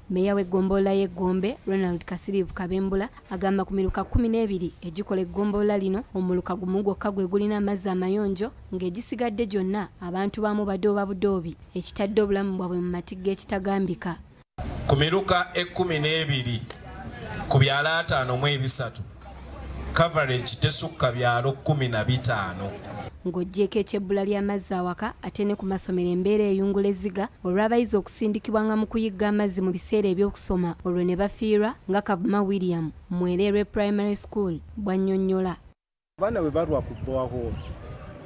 Meeya w'eggombolola y'e Gombe, Ronald Kasiriivu Kabembula agamba ku miruka 12 egikola eggombolola lino, omuluka gumu gwokka gwe gulina amazzi amayonjo ng'egisigadde gyonna abantu baamu badooba budoobi ekitadde obulamu bwabwe mu matigga ekitagambika. Ku miruka 12 ku byalo 53, coverage tesukka byalo 15. Ng'oggyeeko eky'ebbula ly'amazzi awaka, ate ne ku masomero embeera eyungula ezziga olw'abayizi okusindikibwanga mu kuyigga amazzi mu biseera eby'okusoma olwo ne bafiirwa nga Kavuma William, Mwereerwe Primary School bw'annyonnyola. Abaana bwe balwa ku borehole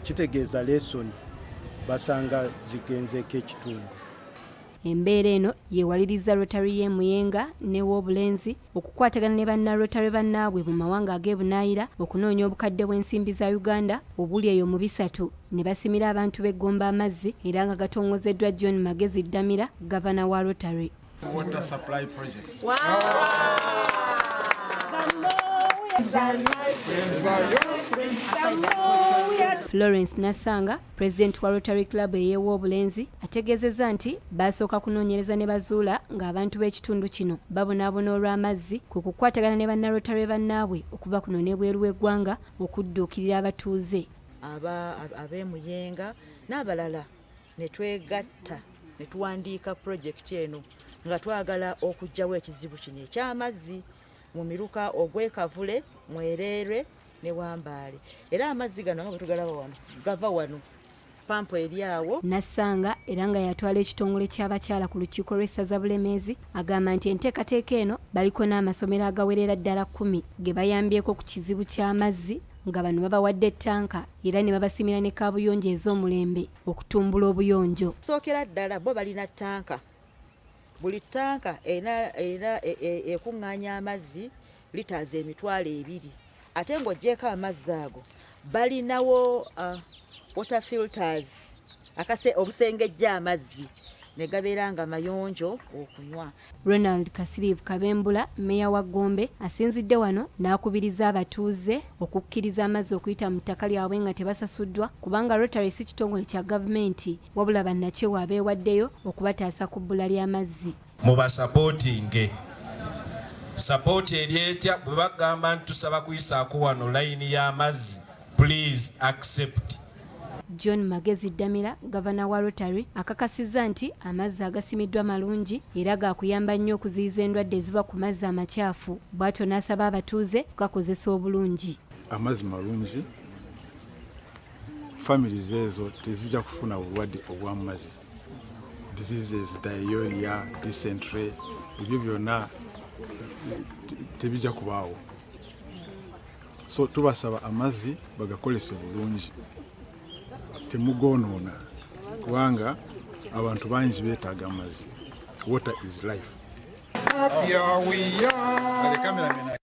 kitegeeza lesson basanga zigenzeeko ekitundu. Embeera eno yewaliriza Rotary y'e Muyenga ne Wobulenzi okukwatagana ne banna Rotary bannaabwe mu mawanga ag'ebunaayira okunoonya obukadde bw'ensimbi za Uganda obuli eyo mu bisatu ne basimira abantu b'e Gombe amazzi era nga gatongozeddwa John Magezi Ddamira, Gavana wa Rotary. Water supply project. Florence Nassanga, Pulezidenti wa Rotary Club ey'e Wobulenzi ategeezezza nti baasooka kunoonyereza ne bazuula ng'abantu b'ekitundu kino babonaabona olw'amazzi kwe kukwatagana ne bannarotary bannaabwe okuva kuno n'ebweru w'eggwanga okudduukirira abatuuze. Ab'e Muyenga n'abalala ne twegatta ne tuwandiika pulojekiti eno nga twagala okuggyawo ekizibu kino eky'amazzi mu miruka ogw'e Kavule, Mwereerwe ne Wambaale. Era amazzi gano nga bwe tugalaba wano gava wano, pampu eri awo. Nassanga era nga y'atwala ekitongole ky'abakyala ku lukiiko lw'essaza Bulemeezi agamba nti enteekateeka eno baliko n'amasomero agawerera ddala kkumi ge bayambyeko ku kizibu ky'amazzi nga bano babawadde ttanka era ne babasimira ne kaabuyonjo ez'omulembe okutumbula obuyonjo. Okusookera ddala bo balina ttanka. Buli ttanka erina ekuŋŋaanya amazzi litres 2000 ate ng'oggyeeko amazzi ago balinawo water filters akase obusengejja amazzi ne gabeera nga mayonjo okunywa. Ronald Kasiriivu Kabembula, mmeeya wa Gombe asinzidde wano n'akubiriza abatuuze okukkiriza amazzi okuyita mu ttaka lyabwe nga tebasasuddwa kubanga Rotary si kitongole kya gavumenti wabula bannakyewa abeewaddeyo okubataasa ku bbula ly'amazzi. Mubasapootinge. Sapooti eri etya? Bwe bagamba nti tusaba kuyisaako wano layini y'amazzi, please accept. John Magezi Ddamira, Gavana wa Rotary akakasizza nti amazzi agasimiddwa malungi era gaakuyamba nnyo okuziyiza endwadde eziva ku mazzi amakyafu bw'atyo n'asaba abatuuze okugakozesa obulungi. Amazzi malungi, families ezo tezijja kufuna bulwadde obw'amazzi, diseases, diarrhea, dysentery, ebyo byonna tebijja kubaawo. So tubasaba amazzi bagakolese bulungi, temugoonoona kubanga abantu bangi beetaaga amazzi. Water is life. Happier we are.